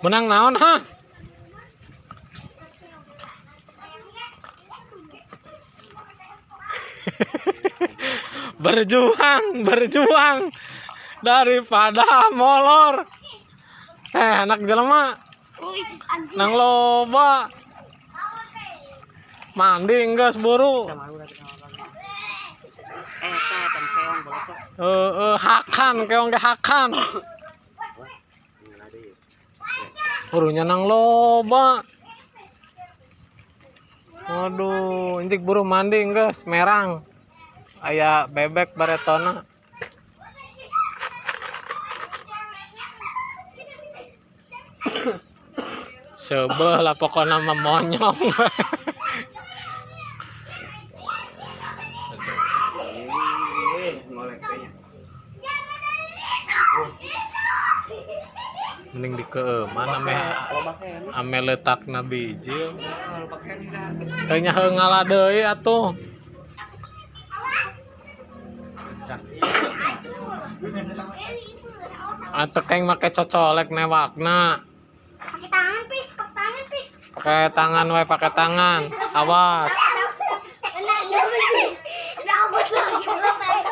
Menang naon ha? Berjuang, berjuang daripada molor. Anak jelema nang loba. Mandi geus buru. Heeh, hakan keong ge hakan. Burunya nang loba. Waduh, injik buru mandi geus merang. Aya bebek baretona. Sebeh lah pokoknya mah monyong. Mending di mana ame ame letakna bijil. Nya heuh ngala deui atuh. Atuh keng make cocolek newakna. Pakai tangan, Pis. Pakai tangan, Pis. Pakai tangan we, pakai tangan. Awas.